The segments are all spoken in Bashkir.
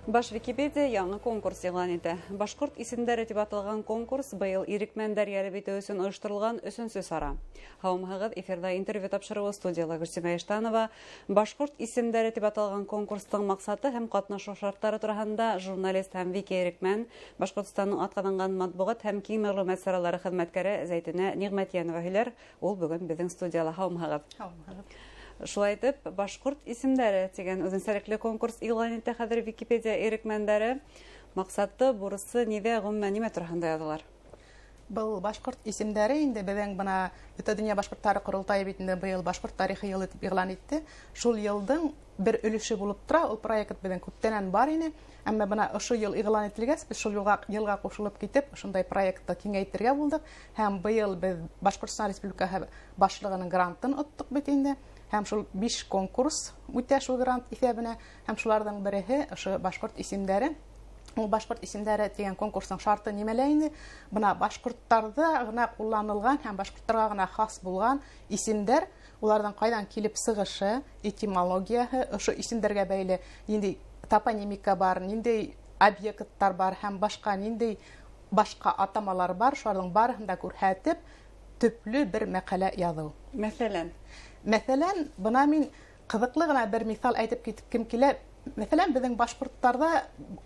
Баш Википедия яңы конкурс иғлан итә. Башҡорт исемдәре тип аталған конкурс быйыл ирекмәндәр йәлеп итеү өсөн ойошторолған өсөнсө сара. Һаумыһығыҙ, эфирҙа интервью тапшырыуы, студияла Гөлсимә Иштанова. Башҡорт исемдәре тип аталған конкурстың маҡсаты һәм ҡатнашыу шарттары тураһында журналист һәм вики ирекмән, Башҡортостандың атҡаҙанған матбуғат һәм киң мәғлүмәт саралары хеҙмәткәре Зәйтүнә Ниғмәтйәнова һөйләр. Ул бөгөн беҙҙең студияла. Һаумыһығыҙ. Һаумыһығыҙ. Шулай итеп, Башҡорт исемдәре тигән үҙенсәлекле конкурс иғлан итә хәҙер Википедия ирекмәндәре. Маҡсаты, бурысы ниҙә, ғөмүмән нимә тураһында яҙалар? Был башҡорт исемдәре инде беҙҙең бына Бөтә донъя башҡорттары ҡоролтайы бит инде быйыл башҡорт тарихы йылы тип иғлан итте. Шул йылдың бер өлөшө булып тора. Ул проект беҙҙең күптәнән бар ине. Әммә бына ошо йыл иғлан ителгәс, беҙ шул йылға ҡушылып китеп, ошондай проектты киңәйтергә булдыҡ. Һәм быйыл беҙ Башҡортостан Республикаһы башлығының грантын оттоҡ бит инде. Һәм шул 5 конкурс үтә шул грант иҫәбенә, һәм шуларҙың береһе ошо башҡорт исемдәре. Ул башҡорт исемдәре тигән конкурстың шарты нимәлә инде? Бына башҡорттарҙа ғына ҡулланылған һәм башҡорттарға ғына хас булған исемдәр, уларҙың ҡайҙан килеп сығышы, этимологияһы, ошо исемдәргә бәйле ниндәй топонимика бар, ниндәй объекттар бар һәм башҡа ниндәй башҡа атамалар бар, шуларҙың барыһын да күрһәтеп, төплө бер мәҡәлә яҙыу. Мәҫәлән? Мәҫәлән, бына мин ҡыҙыҡлы ғына бер миҫал әйтеп киткем килә. Мәҫәлән, беҙҙең башҡорттарҙа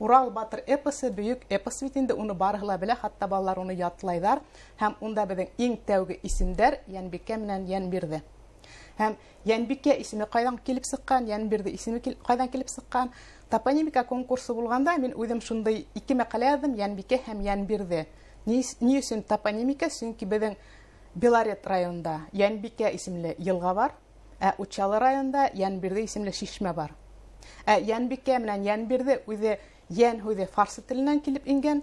Урал батыр эпосы бөйөк эпос бит инде, уны барыһы ла белә, хатта балалар уны ятлайҙар. Һәм унда беҙҙең иң тәүге исемдәр Йәнбикә менән Йәнбирҙе. Һәм Йәнбикә исеме ҡайҙан килеп сыҡҡан, Йәнбирҙе исеме ҡайҙан килеп сыҡҡан? Топонимика конкурсы булғанда мин үҙем шундай ике мәҡәлә яҙҙым, Йәнбикә һәм Йәнбирҙе. Ни өсөн топонимика? Сөнки беҙҙең Белорет районында Йәнбикә исемле йылға бар, ә Учалы районында Йәнбирҙе исемле шишмә бар. Ә Йәнбикә менән Йәнбирҙе үҙе йән һүҙе фарсы теленән килеп ингән,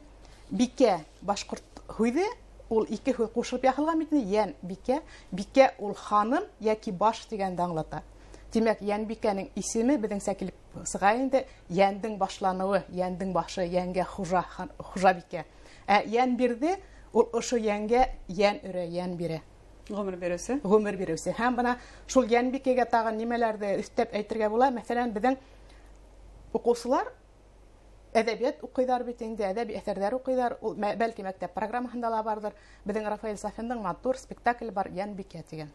бикә башҡорт һүҙе, ул ике һүҙ ҡушылып яһалған бит инде, йән бикә, бикә ул ханым йәки баш тигәнде аңлата. Тимәк, Йәнбикәнең исеме беҙҙеңсә килеп сыға инде, йәндең башланыуы, йәндең башы, йәнгә хужа, хужабикә. Ә Йәнбирҙе ул ошо йәнгә йән өрә, йән бирә. Ғүмер биреүсе. Ғүмер биреүсе. Һәм бына шул Йәнбикәгә тағы нимәләрҙе өҫтәп әйтергә була? Мәҫәлән, беҙҙең уҡыусылар әҙәбиәт уҡыйҙар бит инде, әҙәби әҫәрҙәр уҡыйҙар. Ул бәлки мәктәп программаһында ла барҙыр. Беҙҙең Рафаэль Сафиндың матур спектакль бар Йәнбикә тигән.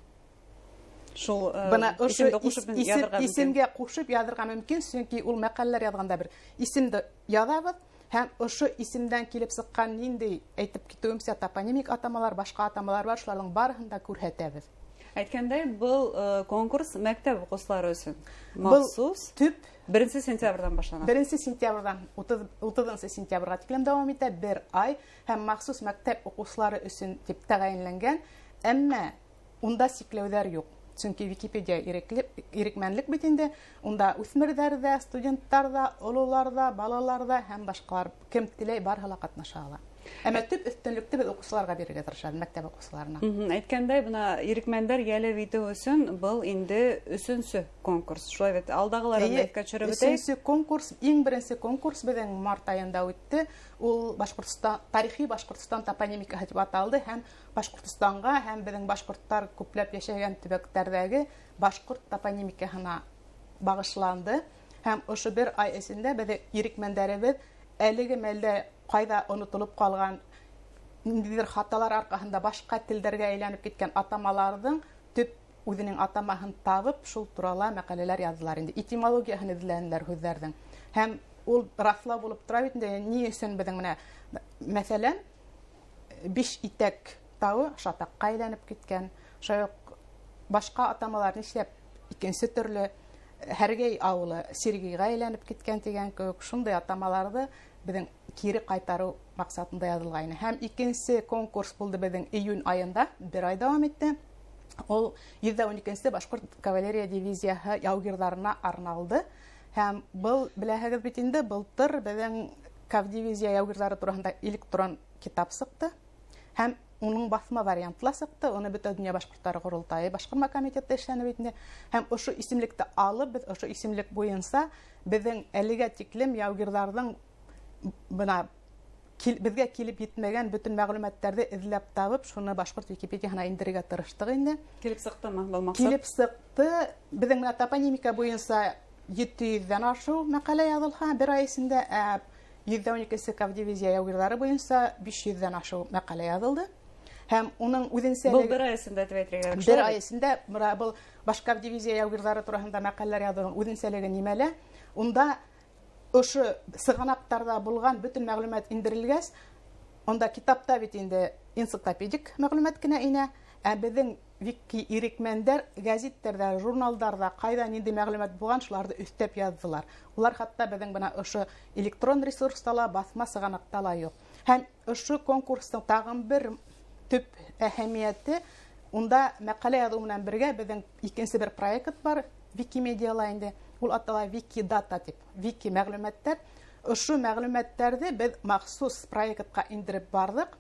Шул, Бына ошо исемде ҡушып яҙырға мөмкин. исемгә ҡушып яҙырға мөмкин, сөнки ул мәҡәләләр яҙғанда бер исемде яҙабыҙ һәм ошо исемдән килеп сыҡҡан ниндәй, әйтеп китеүемсә, топонимик атамалар, башҡа атамалар бар, шуларҙың барыһын да күрһәтәбеҙ. Әйткәндәй, был конкурс мәктәп уҡыусылары өсөн Был махсус төп 1 сентябрҙән башлана. 1 сентябрҙән утыҙынсы сентябргә тиклем дауам итә, бер ай, һәм махсус мәктәп уҡыусылары өсөн тип тәғәйенләнгән, әммә унда сикләүҙәр юҡ. Сөнки Википедия ирекмәнлек бит инде, унда үҫмерҙәр ҙә, студенттар ҙа, ололар ҙа, балалар ҙа һәм башҡалар кем теләй барыһы ла ҡатнаша ала. Әммә төп өҫтөнлөктө беҙ уҡыусыларға бирергә тырышабыҙ, мәктәп уҡыусыларына. Әйткәндәй, бына ирекмәндәр йәлеп итеү өсөн был инде өсөнсө конкурс. Шулай бит, алдағыларын Эйе, иҫкә төшөрөп үтәйек. Өсөнсө конкурс, иң беренсе конкурс беҙҙең март айында үтте. Ул Башҡортостан, тарихи Башҡортостан топонимикаһы тип аталды һәм Башҡортостанға һәм беҙҙең башҡорттар күпләп йәшәгән төбәктәрҙәге башҡорт топонимикаһына бағышланды. Һәм ошо бер ай эсендә беҙҙең ирекмәндәребеҙ әлеге мәлдә ҡайҙа онотолоп ҡалған ниндәйҙер хаталар арҡаһында башҡа телдәргә әйләнеп киткән атамаларҙың төп үҙенең атамаһын табып, шул турала мәҡәләләр яҙҙылар инде. Этимологияһын эҙләнеләр һүҙҙәрҙең. Һәм ул раҫлау булып тора бит инде, ни өсөн беҙҙең менә, мәҫәлән, биш итәк тауы шатаҡҡа әйләнеп киткән, шулай уҡ башҡа атамалар нишләп икенсе төрлө Һәргәй ауылы Сергейға әйләнеп киткән тигән кеүек, шундай атамаларҙы беҙҙең кире ҡайтарыу маҡсатында яҙылғайны. Һәм икенсе конкурс булды беҙҙең июнь айында, бер ай дауам итте. Ул йөҙ ҙә ун икенсе башҡорт кавалерия дивизияһы яугирҙарына арналды. Һәм был, беләһегеҙ бит инде, былтыр беҙҙең кавдивизия яугирҙары тураһында электрон китап сыҡты. Һәм уның баҫма варианты ла сыҡты. Уны Бөтә донъя башҡорттары ҡоролтайы башҡарма комитеты эшләне бит инде. Һәм ошо исемлекте алып, беҙ ошо исемлек буйынса беҙҙең әлегә тиклем яугирҙарҙың бына беҙгә килеп етмәгән бөтөн мәғлүмәттәрҙе эҙләп табып, шуны башҡорт Википедияһына индерергә тырыштыҡ инде. Килеп сыҡтымы был маҡсат? Килеп сыҡты. Беҙҙең менә топонимика буйынса 700-дән ашыу мәҡәлә яҙылһа бер ай эсендә, ә 112-нсе кавдивизия яугирҙары буйынса 500-дән ашыу мәҡәлә яҙылды. Һәм уның үҙенсәлеге был бер ай эсендә тип әйтергә кәрәк. Бер ай эсендә был баш кавдивизия яугирҙары тураһында мәҡәләләр яҙыуҙың үҙенсәлеге нимәлә? Унда ошо сығанаҡтарҙа булған бөтөн мәғлүмәт индерелгәс, унда китапта бит инде энциклопедик мәғлүмәт кенә инә, ә беҙҙең вики ирекмәндәр гәзиттәрҙә, журналдарҙа ҡайҙа ниндәй мәғлүмәт булған, шуларҙы өҫтәп яҙҙылар. Улар хатта беҙҙең бына ошо электрон ресурста ла, баҫма сығанаҡта ла юҡ. Һәм ошо конкурстың тағын бер төп әһәмиәте, унда мәҡәлә яҙыу менән бергә беҙҙең икенсе бер проект бар Викимедиала инде, ул атала Викидата тип, вики мәғлүмәттәр. Ошо мәғлүмәттәрҙе беҙ махсус проектҡа индереп барҙыҡ.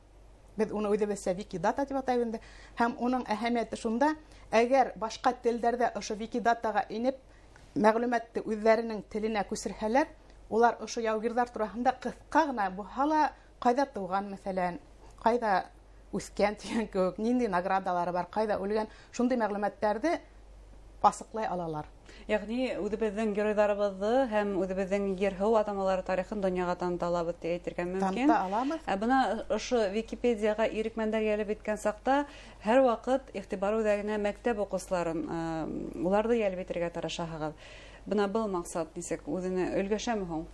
Беҙ уны үҙебеҙсә Викидата тип атайбыҙ инде. Һәм уның әһәмиәте шунда, әгәр башҡа телдәрҙә ошо Викидатаға инеп мәғлүмәтте үҙҙәренең теленә күсерһәләр, улар ошо яугирҙар тураһында ҡыҫҡа ғына булһа ла ҡайҙа тыуған, мәҫәлән, ҡайҙа үҫкән тигән кеүек, ниндәй наградалары бар, ҡайҙа үлгән, шундай мәғлүмәттәрҙе асыҡлай алалар. Йәғни үҙебеҙҙең геройҙарыбыҙҙы һәм үҙебеҙҙең ер-һыу атамалары тарихын донъяға таныта алабыҙ тип әйтергә мөмкин. Таныта алабыҙ. Ә бына ошо Википедияға ирекмәндәр йәлеп иткән саҡта һәр ваҡыт иғтибар үҙәгенә мәктәп уҡыусыларын, уларҙы йәлеп итергә тырышаһығыҙ. Бына был маҡсат нисек үҙенә өлгәшәме һуң?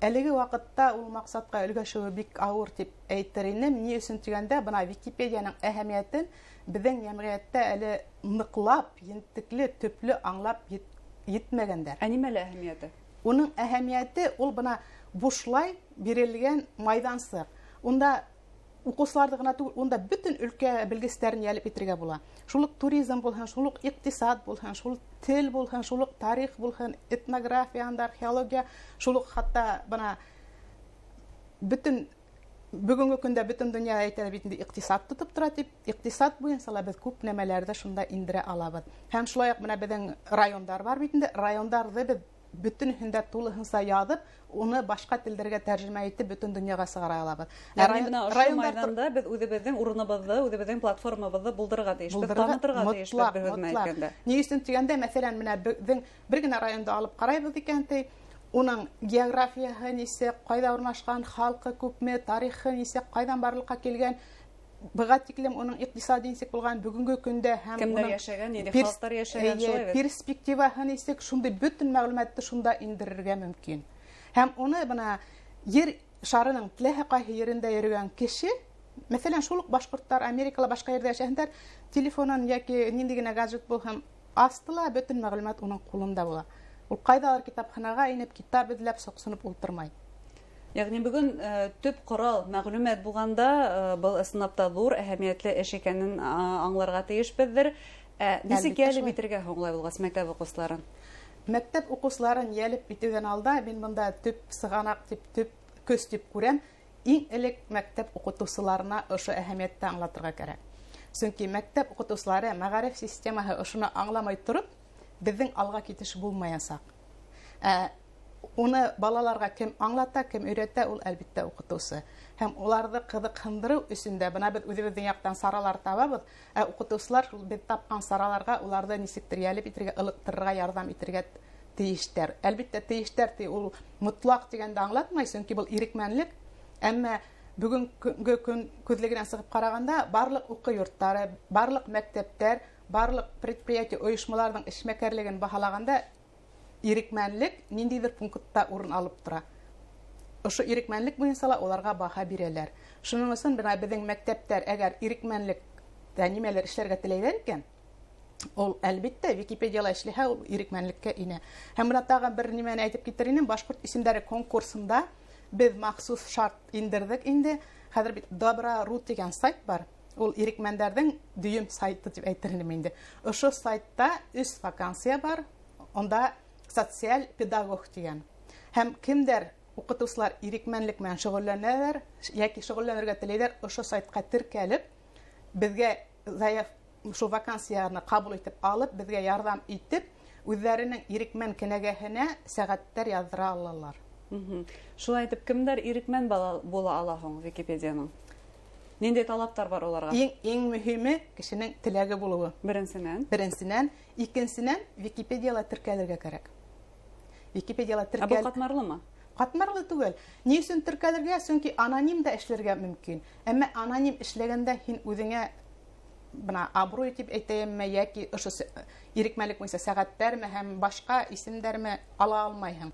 Әлеге ваҡытта ул маҡсатҡа өлгәшеүе бик ауыр тип әйтер инем. Ни өсөн тигәндә, бына Википедияның әһәмиәтен беҙҙең йәмғиәттә әле ныҡлап, ентекле, төплө аңлап етмәгәндәр. Ә нимәлә әһәмиәте? Уның әһәмиәте ул бына бушлай бирелгән майҙансыҡ. Унда уҡыусыларҙы ғына түгел, унда бөтөн өлкә белгестәрен йәлеп итергә була. Шул уҡ туризм булһын, шул уҡ иҡтисад булһын, шул тел булһын, шул уҡ тарих булһын, этнография, археология, шул уҡ хатта бына бөтөн бөгөнгө көндә бөтөн донъя әйтә бит инде иҡтисад тотоп тора тип, иҡтисад буйынса ла беҙ күп нәмәләрҙе шунда индерә алабыҙ. Һәм шулай уҡ бына беҙҙең райондар бар бит инде, райондарҙы беҙ бөтөнөһөн дә тулыһынса яҙып, уны башҡа телдәргә тәржемә итеп бөтөн донъяға сығара алабыҙ. Йәғни бына ошо майҙанда беҙ үҙебеҙҙең урыныбыҙҙы, үҙебеҙҙең платформабыҙҙы булдырырға тейешбеҙ, Булдырырға танытырға тейешбеҙ, мотлаҡ, бер һүҙ менән мотлаҡ. әйткәндә. Ни өсөн тигәндә, мәҫәлән, менә беҙҙең бер генә районды алып ҡарайбыҙ икән, ти, уның географияһы нисек, ҡайҙа урынлашҡан, халҡы күпме, тарихы нисек, ҡайҙан барлыҡҡа килгән, быға тиклем уның иҡтисады нисек булған, бөгөнгө көндә һәм кемдәр уның йәшәгән, ниндәй халыҡтар йәшәгән, шулай бит? перспективаһы нисек, шундай бөтөн мәғлүмәтте шунда индерергә мөмкин. Һәм уны бына ер шарының теләһә ҡайһы ерендә йөрөгән кеше, мәҫәлән, шул уҡ башҡорттар Америкала башҡа ерҙә йәшәһендәр, телефонын йәки ниндәй генә гаджет булһын асты ла, бөтөн мәғлүмәт уның ҡулында була. Ул ҡайҙалыр китапханаға инеп, китап эҙләп, соҡсоноп ултырмай. Йәғни бөгөн төп ҡорал мәғлүмәт булғанда, был ысынлап та ҙур әһәмиәтле эш икәнен аңларға тейешбеҙҙер. Нисек Әлбиттә, йәлеп шулай. итергә һуң улай булғас мәктәп уҡыусыларын? Мәктәп уҡыусыларын йәлеп итеүҙән алда мин бында төп сығанаҡ тип, төп көс тип күрәм. Иң элек мәктәп уҡытыусыларына ошо әһәмиәтте аңлатырға кәрәк. Сөнки мәктәп уҡытыусылары мәғариф системаһы ошоно аңламай тороп, беҙҙең алға китеш булмаясаҡ. Уны балаларға кем аңлата, кем өйрәтә, ул әлбиттә уҡытыусы. Һәм уларҙы ҡыҙыҡһындырыу өсөн дә бына беҙ үҙебеҙҙең яҡтан саралар табабыҙ, ә уҡытыусылар шул беҙ тапҡан сараларға уларҙы нисектер йәлеп итергә, ылыҡтырырға, ярҙам итергә тейештәр. Әлбиттә, тейештәр ти ул мотлаҡ тигәнде аңлатмай, сөнки был ирекмәнлек. Әммә бөгөнгө көн күҙлегенән сығып ҡарағанда, барлыҡ уҡыу йорттары, барлыҡ мәктәптәр, барлыҡ предприятие ойошмаларҙың эшмәкәрлеген баһалағанда ирекмәнлек ниндәйҙер пунктта урын алып тора. Ошо ирекмәнлек буйынса ла уларға баһа бирәләр. Шуның өсөн бына беҙҙең мәктәптәр әгәр ирекмәнлектә нимәлер эшләргә теләйҙәр икән, ул әлбиттә Википедияла эшләһә, ул ирекмәнлеккә инә. Һәм бына тағы бер нимәне әйтеп китер инем, башҡорт исемдәре конкурсында беҙ махсус шарт индерҙек инде. Хәҙер бит Добра.ру тигән сайт бар. Ул ирекмәндәрҙең дөйөм сайты тип әйтер инем инде. Ошо сайтта өс вакансия бар. Унда социаль педагог тигән. Һәм кемдәр уҡытыусылар ирекмәнлек менән шөғөлләнәләр йәки шөғөлләнергә теләйҙәр, ошо сайтҡа теркәлеп, беҙгә заяв, шул вакансияны ҡабул итеп алып, беҙгә ярҙам итеп, үҙҙәренең ирекмән кенәгәһенә сәғәттәр яҙҙыра алалар. Шулай итеп, кемдәр ирекмән була ала һуң Википедияның? Ниндәй талаптар бар уларға? Иң мөһиме кешенең теләге булыуы. Беренсенән. Беренсенән, икенсенән Википедияла теркәлергә кәрәк. Википедияла теркәл. Ә был ҡатмарлымы? Ҡатмарлы түгел. Ни өсөн теркәлергә? Сөнки аноним да эшләргә мөмкин. Әммә аноним эшләгәндә һин үҙеңә бына абруй тип әйтәйемме йәки ошо ирекмәлек буйынса сәғәттәрме һәм башҡа исемдәрме ала алмайһың.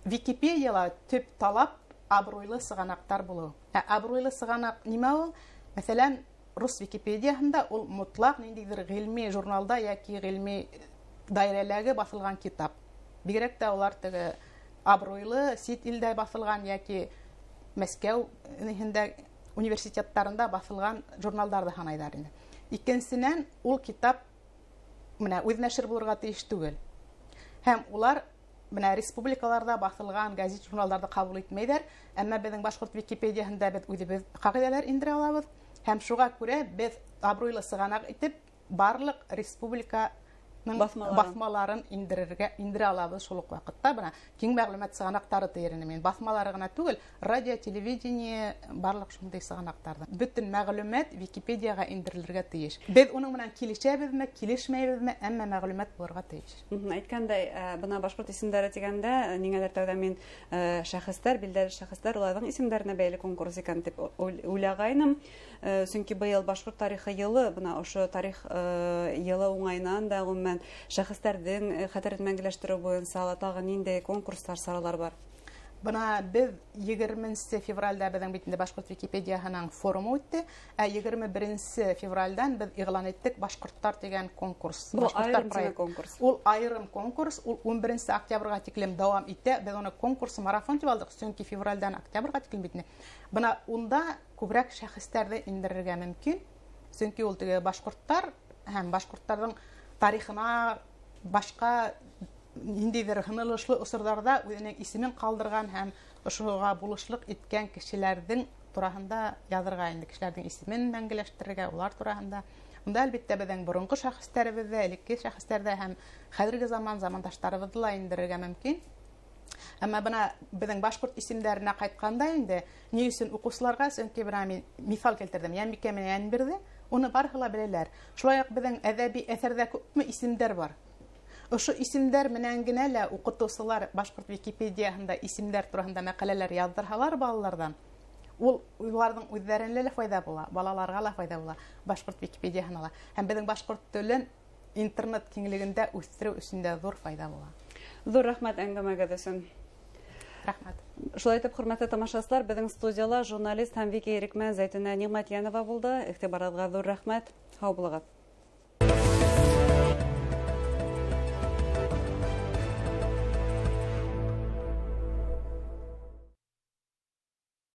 Википедияла төп талап абруйлы сығанаҡтар булыу. Ә абруйлы сығанаҡ нимә ул? Мәҫәлән, рус Википедияһында ул мотлаҡ ниндәйҙер ғилми журналда йәки ғилми даирәләге баҫылған китап. Бигерәк тә улар теге абруйлы сит илдә баҫылған йәки Мәскәү университеттарында баҫылған журналдарҙы һанайҙар инде. Икенсенән, ул китап менә үҙнәшер булырға тейеш түгел. Һәм улар менә республикаларҙа баҫылған газет журналдарҙы ҡабул итмәйҙәр, әммә беҙҙең башҡорт Википедияһында беҙ үҙебеҙ ҡағиҙәләр индерә алабыҙ. Һәм шуға күрә беҙ абруйлы сығанаҡ итеп барлыҡ республика баҫмаларын индерә алабыҙ шул уҡ ваҡытта. Бына киң мәғлүмәт сығанаҡтары тиер инем мин. Баҫмалары ғына түгел, радио, телевидение, барлыҡ шундай сығанаҡтарҙы. Бөтөн мәғлүмәт Википедияға индерелергә тейеш. Беҙ уның менән килешәбеҙме, килешмәйбеҙме, әммә мәғлүмәт булырға тейеш. Әйткәндәй, бына башҡорт исемдәре тигәндә, ниңәлер тәүҙә мин шәхестәр, билдәле шәхестәр, уларҙың исемдәренә бәйле конкурс икән тип уйлағайным. Сөнки быйыл башҡорт тарихы йылы, бына ошо тарих йылы уңайынан да ғөмүмән шәхестәрҙең хәтерен мәңгеләштереү буйынса ла тағы ниндәй конкурстар, саралар бар? Бына беҙ 20 февралдә беҙҙең бит инде башҡорт Википедияһының форумы үтте. Ә 21 февралдән беҙ иғлан иттек башҡорттар тигән конкурс. Был айырым конкурс. Ул айырым конкурс, ул 11 октябрға тиклем дауам итә. Беҙ уны конкурс марафон тип алдыҡ, сөнки февралдән октябрға тиклем бит инде. Бына унда күберәк шәхестәрҙе индерергә мөмкин. Сөнки ул теге башҡорттар һәм башҡорттарҙың тарихына башҡа ниндәйҙер һынылышлы осорҙарҙа үҙенең исемен ҡалдырған һәм ошоға булышлыҡ иткән кешеләрҙең тураһында яҙырға инде, кешеләрҙең исемен мәңгеләштерергә, улар тураһында. Унда әлбиттә беҙҙең боронғо шәхестәребеҙҙе, элекке шәхестәрҙе һәм хәҙерге заман замандаштарыбыҙҙы ла индерергә мөмкин. Әммә бына беҙҙең башҡорт исемдәренә ҡайтҡанда инде, ни өсөн уҡыусыларға? Сөнки бына мин миҫал килтерҙем, Йәнбикә менән Йәнбирҙе, уны барыһы ла беләләр. Шулай уҡ беҙҙең әҙәби әҫәрҙә күпме исемдәр бар. Ошо исемдәр менән генә лә уҡытыусылар башҡорт Википедияһында исемдәр тураһында мәҡәләләр яҙҙырһалар балаларҙан, ул уларҙың үҙҙәренә лә файҙа була, балаларға ла файҙа була, башҡорт Википедияһына ла. Һәм беҙҙең башҡорт телен интернет киңлегендә үҫтереү өсөн дә ҙур файҙа була. Ҙур рәхмәт әңгәмәгеҙ өсөн. Рәхмәт. Шулай итеп, хөрмәтле тамашасылар, беҙҙең студияла журналист һәм вики ирекмән Зәйтүнә Ниғмәтйәнова булды. Иғтибарығыҙға ҙур рәхмәт. Һау булығыҙ.